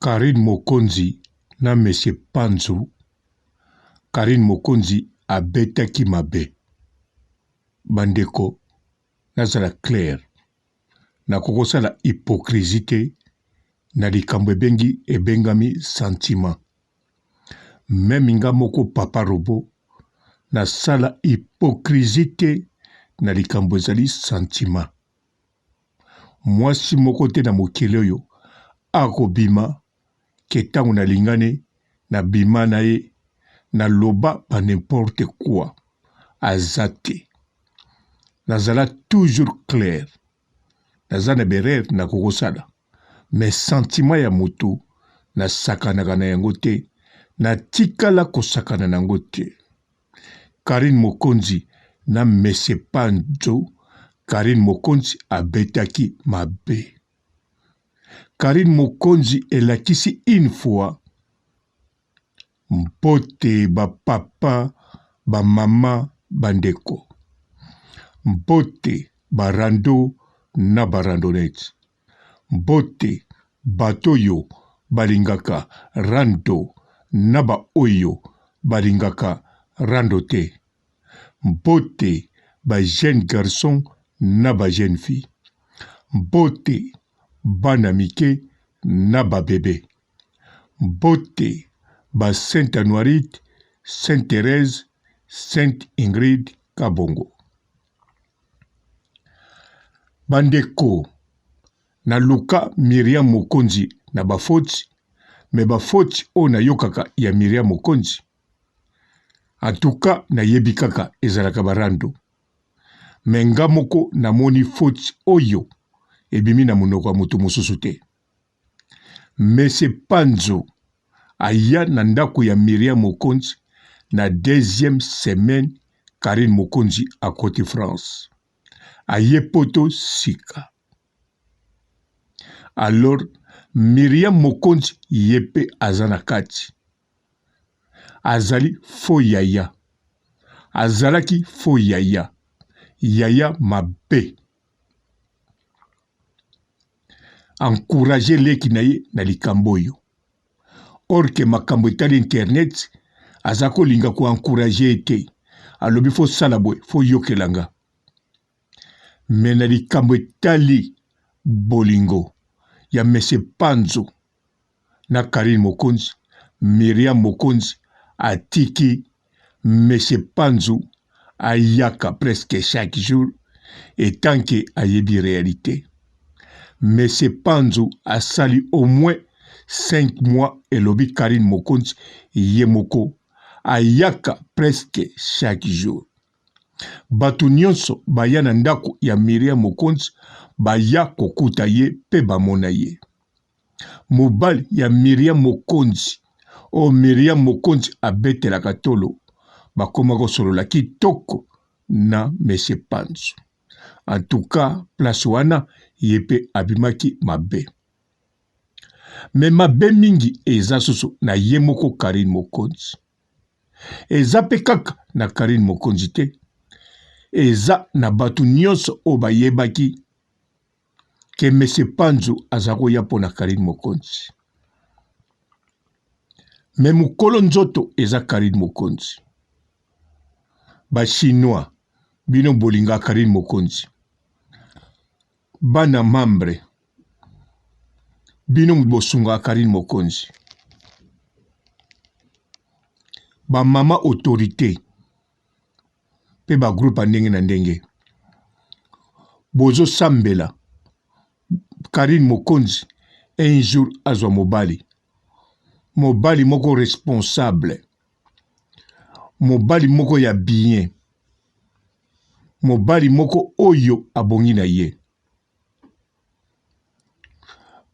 Carine Mokonzi na Monsieur Panzu, Carine Mokonzi abetaki mabe. Bandeko nazala clair, nakoki kosala hypocrisie te na likambo ebengi ebengami sentiment. Meme nga moko papa robot nasala hypocrisie te na likambo ezali sentiment. Mwasi moko te na mokili oyo akobima ke tango nalingani na bima na ye na loba ba n'importe quoi aza te. Nazala toujours clair naza na b'erreur nakoki kosala mais sentiment ya mutu nasakanaka na yango te natikala kosakana na yango te. Carine Mokonzi na Monsieur Panzo Carine Mokonzi abetaki mabe. Carine Mokonzi elakisi une fois mbote ba papa ba mama ba ndeko mbote ba rando na ba randonnette mbote bato oyo balingaka rando na ba oyo balingaka rando te Mbote ba jeune garçon na ba jeune fille. Mbote bana mike na ba bebe. Mbote ba Saint Anuarite, Saint Therèse, Sainte Ingrid Kabongo. Ba ndeko na luka Myriam Mokonzi na ba fautes mais ba fautes oyo na yokaka ya Myriam Mokonzi En tout cas nayebi kaka ezalaka ba rando mais nga moko namoni faute oyo ebimi na monoko ya moto mosusu te. Monsieur Panzu aya na ndako ya Myriam Mokonzi na deuxième semaine Carine Mokonzi akoti France. Aye poto sika. Alors Myriam Mokonzi ye pe aza na kati. Azali faux yaya. Azalaki faux yaya. Yaya mabe. Encourager leki na ye na likambo oyo. Or que makambo etali internet aza kolinga ko encourager ye te. Alobi faut sala boye, faut yokela nga. Mais na likambo etali bolingo ya monsieur Panzu na Carine Mokonzi, Myriam Mokonzi atiki Monsieur Panzu ayaka presque chaque jour etant que ayebi realite. Monsieur Panzu asali au moins 5 mois elobi Carine Mokonzi ye moko ayaka presque chaque jour. Bato nionso baya na ndako ya Myriam Mokonzi baya kokuta ye pe bamona ye. Mobali ya Myriam Mokonzi oyo Myriam Mokonzi abetelaka tolo bakoma kosolola kitoko na Monsieur Panzu. En tout cas place wana ye pe abimaki mabe. Mais mabe mingi eza susu na ye moko Carine Mokonzi. Eza pe kaka na Carine Mokonzi te, eza na batu nionso oyo bayebaki que monsieur Panzu aza koya pona Carine Mokonzi. Mais mukolo nzoto eza Carine Mokonzi. Ba chinois bino bolinga Carine Mokonzi. Bana membre bino moto bosungaka Carine Mokonzi. Ba mama autorite pe ba groupe ya ndenge na ndenge bozo sambela Carine Mokonzi un jour azwa mobali, mobali moko responsable, mobali moko ya bien, mobali moko oyo abongi na ye.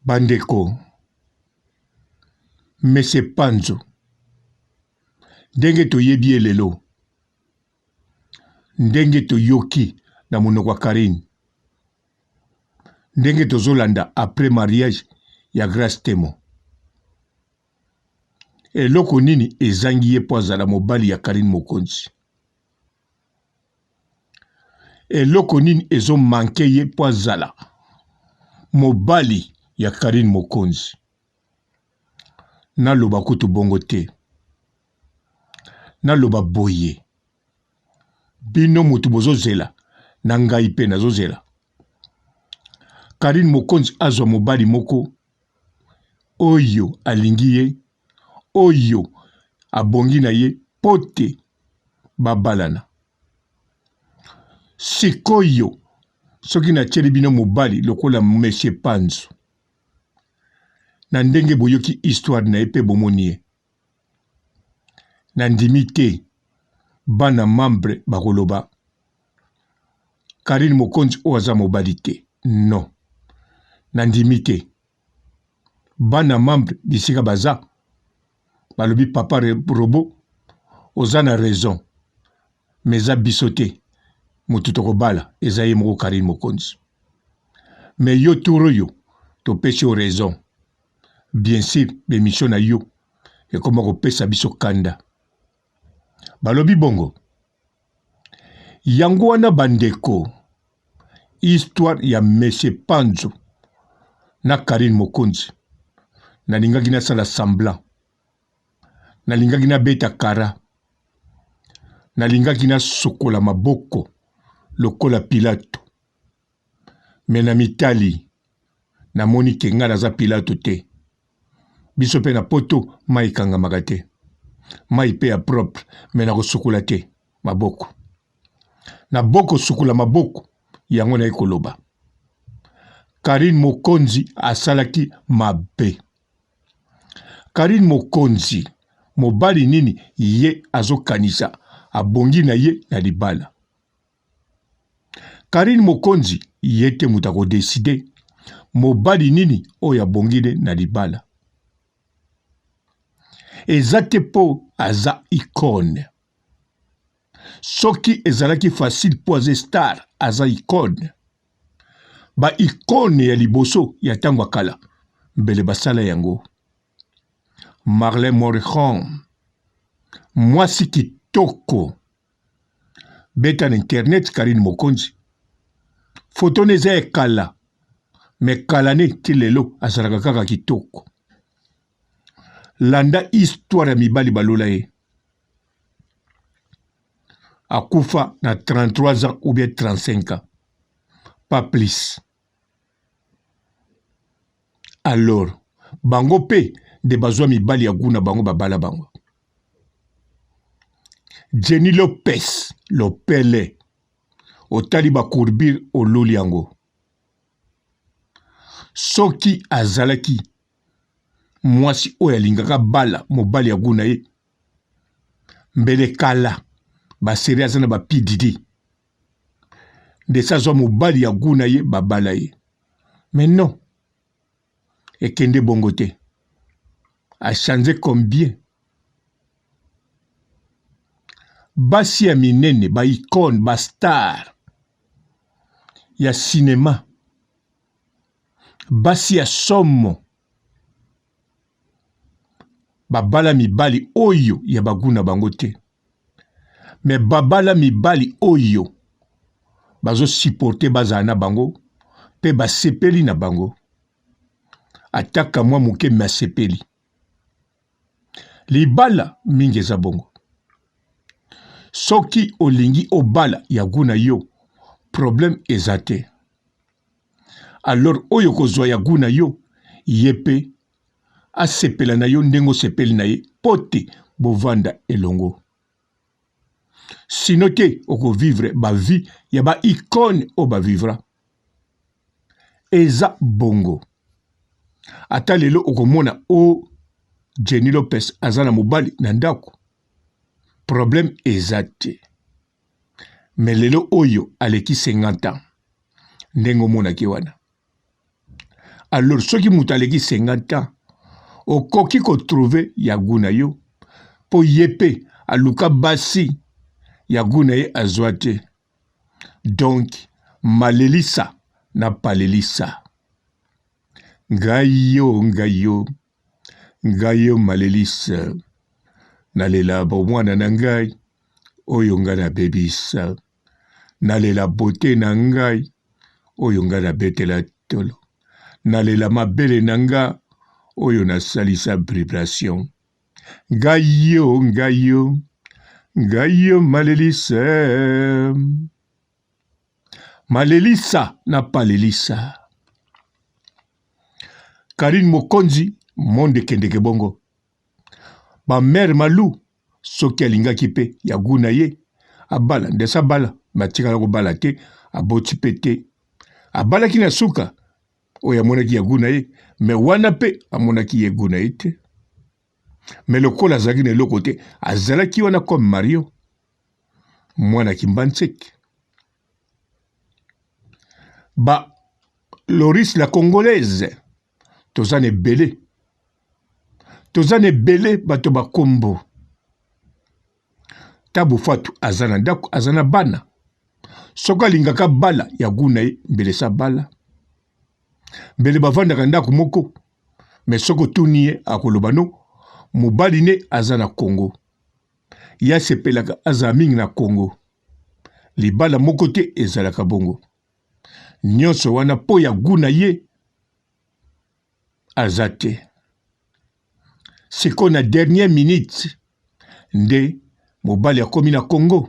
Bandeko, Monsieur Panzu ndenge toyebi ye lelo, ndenge toyoki na monoko ya Carine, ndenge tozolanda après mariage ya Grace Temo, eloko nini ezangi ye mpo azala mobali ya Carine Mokonzi? Eloko nini ezo manque ye mpo azala mobali ya Carine Mokonzi? Naloba kutu bongo te. Naloba boye. Bino mutu bozozela na ngai pe nazozela. Carine Mokonzi azwa mobali moko oyo alingi ye, oyo abongi na ye po te babalana. Sikoyo soki natieli bino mobali lokola Monsieur Panzu, na ndenge boyoki histoire na ye pe bomoni ye, nandimi te bana membre bakoloba Carine Mokonzi oyo aza mobali te. Non, nandimi te. Bana membre bisika baza balobi papa robot oza na raison mais eza biso te mutu tokobala eza ye moko Carine Mokonzi. Mais yo tour oyo topesi yo raison. Bien sur b'emission na yo ekoma kopesa biso kanda. Balobi bongo. Yango wana bandeko, histoire ya Monsieur Panzu na Carine Mokonzi, nalingaki nasala semblant, nalingaki nabeta kara, nalingaki nasokola maboko lokola Pilato, mais na mitali namoni ke ngai naza Pilato te. Biso pe na poto mayi ekangamaka te. Mayi pe ya propre mais nakosukola te maboko. Na boko sukola maboko yango naye koloba. Carine Mokonzi asalaki mabe. Carine Mokonzi mobali nini ye azokanisa abongi na ye na libala. Carine Mokonzi ye te moto ako decider mobali nini oyo abongi ne na libala. Eza te po aza icone. Soki ezalaki facile po aza star, aza icone. Ba icone ya liboso ya tango ya kala mbele basala yango. Marlene Morricone mwasi kitoko Beta na internet Carine Mokonzi photo ne eza ya kala mais kala ne ti lelo azalaka kaka kitoko. Landa histoire ya mibali balola ye. Akufa na 33 ans ou bien 35 ans pas plus. Alors bango pe nde bazwa mibali ya gout na bango babala bango. Jenny Lopez Lopele otali ba courbure oluli yango. Soki azalaki mwasi oyo alingaka bala mobali ya gout na ye mbele kala ba serie aza na ba P Diddy. Ndesi azwa mobali ya gout na ye babala ye mais non ekende bongo te a change combien basi ya minene ba icone ba star ya cinema basi ya somo babala mibali oyo ya ba gout na bango te mais babala mibali oyo bazo supporter bazala na bango pe basepeli na bango ata kamwa moke mais asepeli libala mingi eza bongo soki olingi obala ya gout na yo problème eza te alors oyo okozwa ya gout na yo ye pe asepela na yo ndenge osepeli na ye po te bovanda elongo. Sinon te oko vivre ba vie ya ba icone oyo ba vivra. Eza bongo. Ata lelo okomona o oh, Jenny Lopez aza na mobali na ndako. Problème eza te. Mais lelo oyo aleki 50 ans. Ndenge omonaki wana. Alors soki moto aleki 50 ans okoki ko trouver ya gout na yo po ye pe aluka basi ya gout na ye azua te donc malelisa na palelisa ngai yo ngai yo ngai yo malelisa nalela bomwana na ngai oyo ngai nabebisa Nalela beaute na ngai oyo nga nabetela tolo. Nalela mabele na nga Oyo nasalisa vibration. Ngai yo, ngai yo, ngai yo malelisa. Malelisa na palelisa. Carine Mokonzi monde ekendeke bongo. Ba mère Malou soki alingaki pe ya gout na ye abala ndesi abala mais atikala kobala te aboti pe te. Abalaki na suka oyo amonaki ya gout na ye mais wana pe amonaki ye gout na ye te. Mais lokola azalaki na eloko te azalaki wana comme Mario mwana Kimbanseke. Ba Loris la congolaise toza na ebele toza na ebele bato bakombo tabu fatu aza na ndako aza na bana soki alingaka bala ya gu na ye mbele esa bala mbele bavandaka ndako moko me soki otuni ye akoloba no mobali ne aza na congo ye asepelaka azala mingi na congo libala moko te ezalaka bongo nyonso wana mpo ya gu na ye aza te sikoyo na dernière minute nde mobali akomi na Congo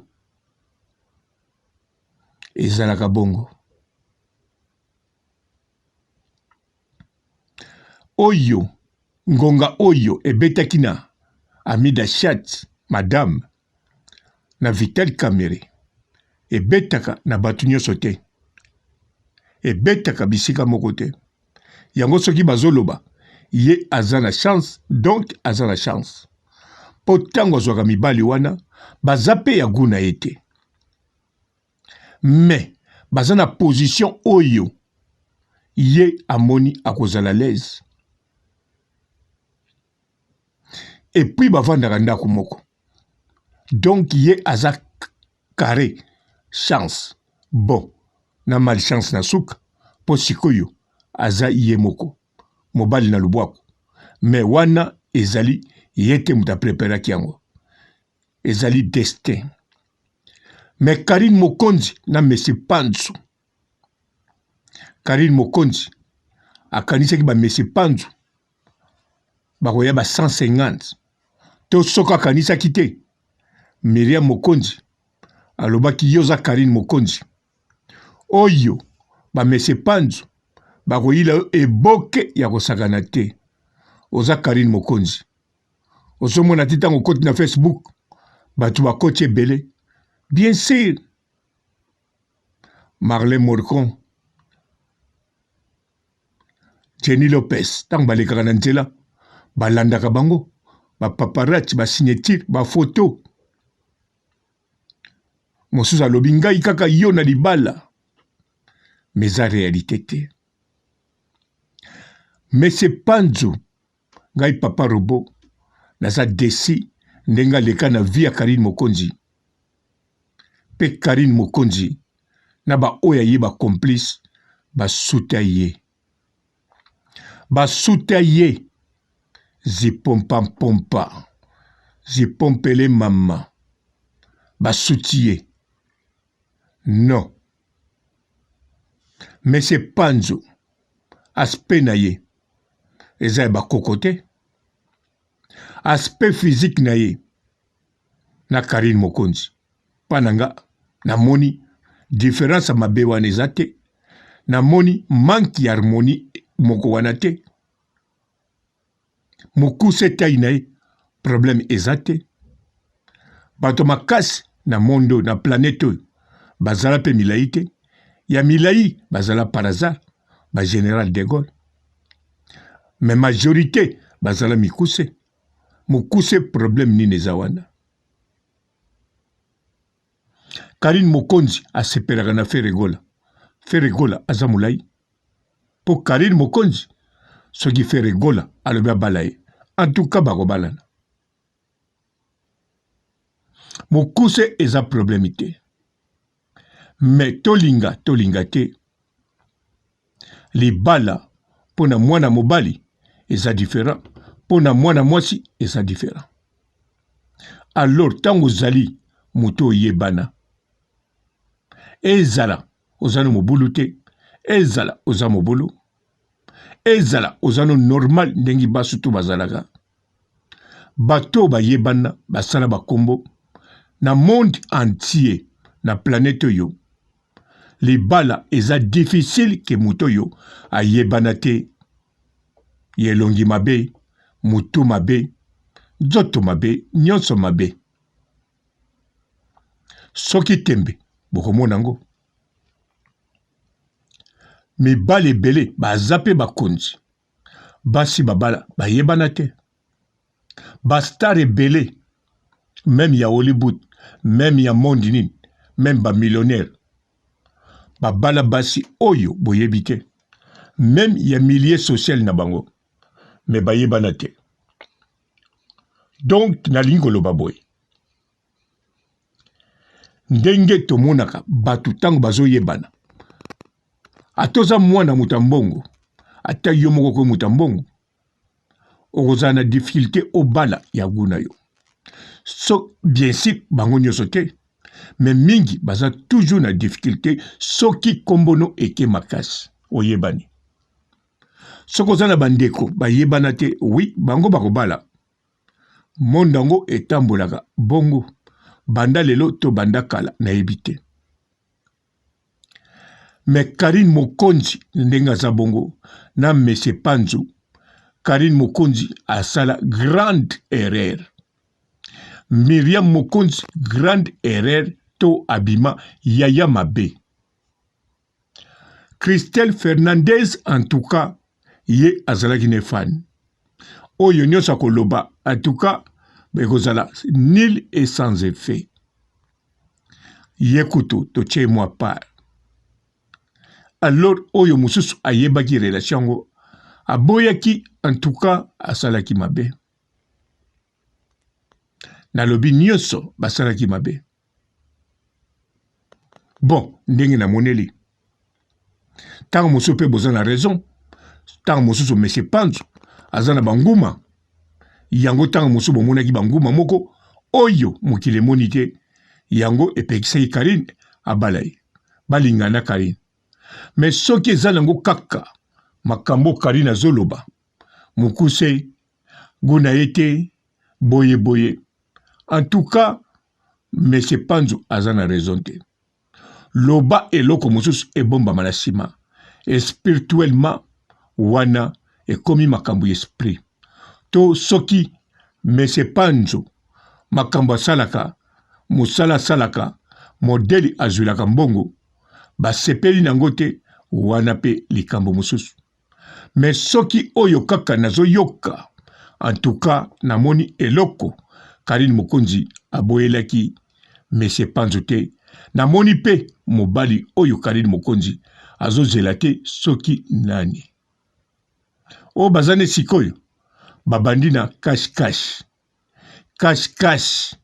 ezalaka bongo oyo ngonga oyo ebetaki na Amida Chat madame na Vital Kamerhe ebetaka na bato nyonso te, ebetaka bisika moko te. Yango soki bazoloba ye aza na chance, donc aza na chance mpo ntango azwaka mibali wana baza mpe ya gout na ye te, mais baza na position oyo ye amoni akozala l'aise. Et puis bavandaka ndako moko donc ye aza carre chance bon na malchance na suka po sikoyo aza ye moko mobali na lubwaku mais wana ezali ye te moto a preparaki yango ezali destin mais Carine Mokonzi na Messi Panzu Carine Mokonzi akanisaki ba Messi Panzu bakoya ba 150 to soki akanisaki te Miriam Mokonzi alobaki yo oza Carine Mokonzi oyo ba Messi Panzu bakoyila yo eboke ya kosakana te oza Carine Mokonzi ozomona te ntango okoti na Facebook bato bakoti ebele bien sûr Marley Morcon Jenny Lopez ntango balekaka na nzela balandaka bango ba paparazzi ba signature ba photo mosusu alobi ngai kaka yo na libala mais eza realite te Monsieur Panzu ngai papa robot naza desi ndenge aleka na vie ya Carine Mokonzi pe Carine Mokonzi na ba oyo ya ye ba complice ba suta ye ba suta ye zipompa mpompa zipompele mama ba suti ye non monsieur Panzu aspect na ye eza ya ba koko te aspect physique na ye na Carine Mokonzi pa na nga namoni difference ya mabe wana eza te namoni manque ya harmonie moko wana te mokuse taille na ye problème eza te bato makasi na monde oyo na planète oyo bazala mpe milai te ya milai bazala par hasard ba général de Gaulle mais majorité bazala mikuse mokuse problème nini eza wana Karine Mokonzi asepelaka na Ferre Gola Ferre Gola aza molai po Karine Mokonzi soki Ferre Gola alobi abala ye en tout cas bakobalana mokuse eza problème te mais tolinga tolinga te libala mpo na mwana mobali eza different mpo na mwana mwasi eza different alors ntango ozali moto oyebana ezala oza na mobulu te ezala oza mobulu. Ezala oza no normal ndenge basu to bazalaka. Bato oyo bayebana basala bakombo na monde entier na planète oyo libala eza difficile ke moto oyo ayebana te ya elongi mabe, mutu mabe, nzoto mabe, nyonso mabe. Soki tembe bokomona yango. Mibali ebele baza pe bakonzi, basi babala bayebana te. Ba star ebele meme ya Hollywood, meme ya monde nini, meme ba millionnaire babala basi oyo boyebi te, meme ya milieu social na bango mais bayebana te. Donc nalingi koloba boye, ndenge tomonaka bato ntango bazoyebana, ata oza mwana moto ya mbongo, ata yo moko okomi moto ya mbongo, okozala na difficulté obala ya gout na yo. So bien sûr bango nyonso te, mais mingi baza toujours na difficulté soki kombo no eke makasi oyebani. Soki oza na bandeko bayebana te, oui bango bakobala. Monde yango etambolaka bongo banda lelo to banda kala nayebi te. Mais Carine Mokonzi ndenge aza bongo na Monsieur Panzu, Carine Mokonzi asala grande erreur. Myriam Mokonzi grande erreur to abima yaya mabe. Christelle Fernandez en tout cas ye azalaki ne fan. Oyo nyonso akoloba en tout cas ekozala nul et sans effet. Ye kutu totie mwa part. Alors oyo mosusu ayebaki relation yango aboyaki en tout cas asalaki mabe. Nalobi nyonso basalaki mabe. Bon, ndenge namoneli. Ntango mosusu mpe boza na raison. Ntango mosusu Monsieur Panzu aza na banguma. Yango ntango mosusu bomonaki banguma moko oyo mokili emoni te. Yango epekisaki Carine abala ye. Balingana na Carine. Mais soki eza nango kaka makambo Carine azoloba, mokuse, gout na ye te, boye boye. En tout cas, Monsieur Panzu aza na raison te. Loba eloko mosusu ebombama na sima. Et spirituellement wana ekomi makambo ya esprit. To soki Monsieur Panzu makambo asalaka, mosala asalaka, modèle azuelaka mbongo, basepeli nango te, wana pe likambo mosusu. Mais soki oyo kaka nazo yoka en tout cas namoni eloko Carine Mokonzi aboyelaki Monsieur Panzu te, namoni pe mobali oyo Carine Mokonzi azozela te soki nani. Oyo baza nde sikoyo babandi na cash cash cash cash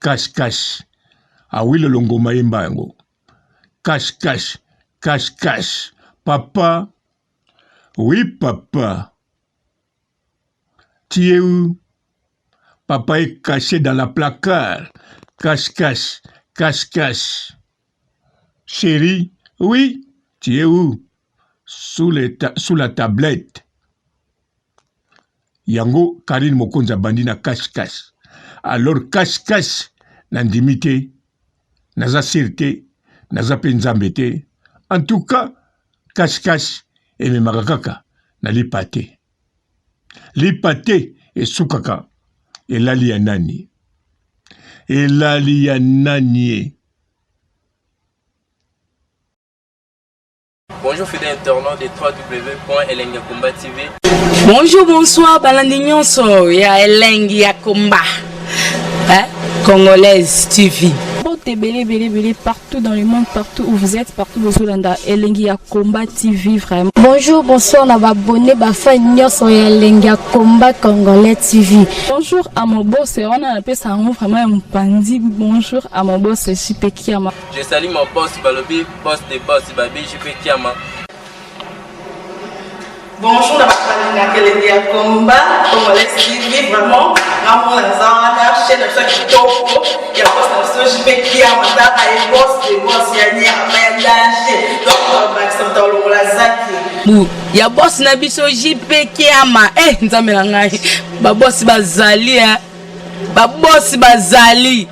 cash cash Awilo Longoma yemba yango cash cash cash cash papa oui papa tu es où papa est caché dans la placard cash cash cash cash chérie oui tu es où sous, les ta sous la tablette yango Karine Mokonzi abandi na cash cash alors cash cash nandimi te naza sire te naza mpe nzambe te en tout cas cash cash ememaka kaka na lipa te lipa te esukaka elali ya nani elali ya nani Bonjour fidèles internautes de www.elengiyakomba TV. Bonjour, bonsoir, balandi nyonso ya Elengi ya Komba. Hein? Congolaise TV. Mbote ebele ebele ebele partout dans le monde, partout où vous êtes, partout bozolanda Elengi ya Combat TV vraiment. Bonjour, bonsoir na ba abonnés ba fans nyonso ya Elengi ya Combat Congolais TV. Bonjour à mon boss, wana napesa yango vraiment ya mopanzi. Bonjour à mon boss JP Kiama. Je salue mon boss balobi boss de boss babi JP Kiama. Bonjour na bato balingaka elengi ya combat congolais TV vraiment ngamona naza wana chaîne na biso ya kitoko ya boss na biso JP Kiama tala ye boss de boss ya nyama ya danger donc bakisa moto alongola zaki. Bu ya boss na biso JP Kiama. Eh nzambe na ngai. Ba boss bazali eh. Ba boss bazali.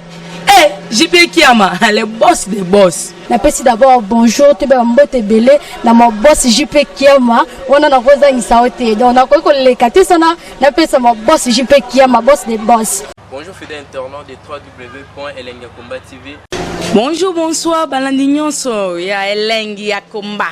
Eh JP Kiama, le boss des boss. Napesi d'abord bonjour toyeba bambote ebele na ma boss JP Kiama wana nakozangisa yo te, donc nakoki koleka te sana napesa ma boss JP Kiama, boss de boss. Bonjour fidèle internaute de www.elengiyakomba TV. Bonjour, bonsoir balandi nyonso ya Elengi ya Komba,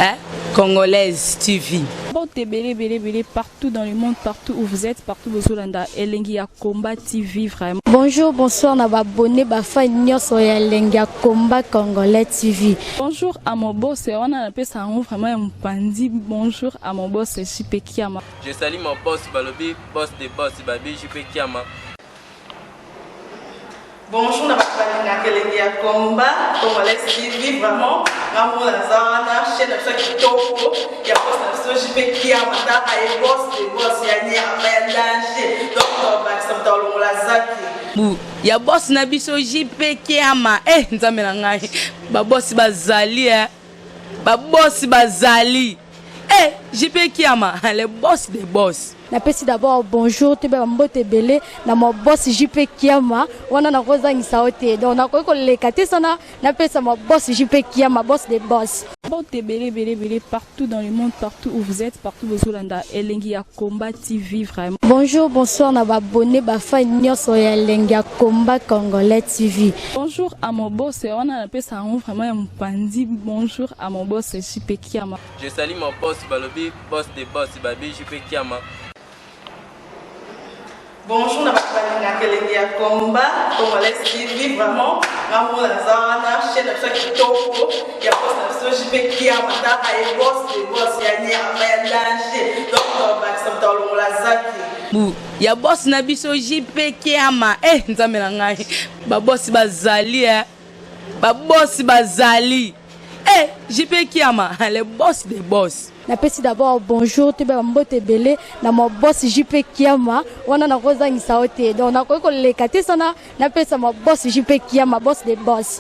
hein? Congolaise TV. Mbote ebele ebele ebele partout dans le monde, partout où vous êtes, partout bozolanda Elengi ya Combat TV vraiment. Bonjour, bonsoir na baabonnés, bafans nyonso ya Elengi ya Combat Congolais TV. Bonjour à mon boss, wana napesa yango vraiment ya mopandi. Bonjour à mon boss JP Kiama. Je salue mon boss balobi boss de boss babi JP Kiama. Bonjour na bato balingaka Elengi ya Combat Congolais TV. Vraiment ngamona naza wana, chaîne na biso ya kitoko ya boss na biso JP Kiama, taka ye boss de boss ya nyama ya danger. Donc bakisa moto alongola zaki. Bu ya boss na biso JP Kiama. Eh nzambe na ngai. Ba boss bazali eh. Ba boss bazali. Eh JP Kiama, le boss des boss. Napesi d'abord bonjour toyeba bambote ebele na ma boss JP Kiama wana nakozangisa yo te, donc nakoki koleka te sana napesa ma boss JP Kiama, boss de boss. Mbote ebele ebele ebele partout dans le monde, partout où vous êtes, partout bozolanda Elengi ya Combat TV vraiment. Bonjour, bonsoir na baabonnés, bafans nyonso ya Elengi ya Combat Congolais TV. Bonjour à mon boss, wana napesa yango vraiment ya mopandi. Bonjour à mon boss JP Kiama. Je salue mon boss balobi boss de boss babi JP Kiama. Bonjour na bato balingaka Elengi ya Combat Congolais TV. Vraiment ngamona naza wana, chaîne na biso ya kitoko ya boss na biso JP Kiama, taka ye boss de boss ya nyama ya danger. Donc bakisa moto alongola zaki. Bu ya boss na biso JP Kiama. Eh nzambe na ngai. Ba boss bazali eh. Ba boss bazali. Eh JP Kiama, le boss des boss. Napesi d'abord bonjour toyeba bambote ebele na ma boss JP Kiama wana nakozangisa yo te, donc nakoki koleka te sana napesa ma boss JP Kiama, boss de boss.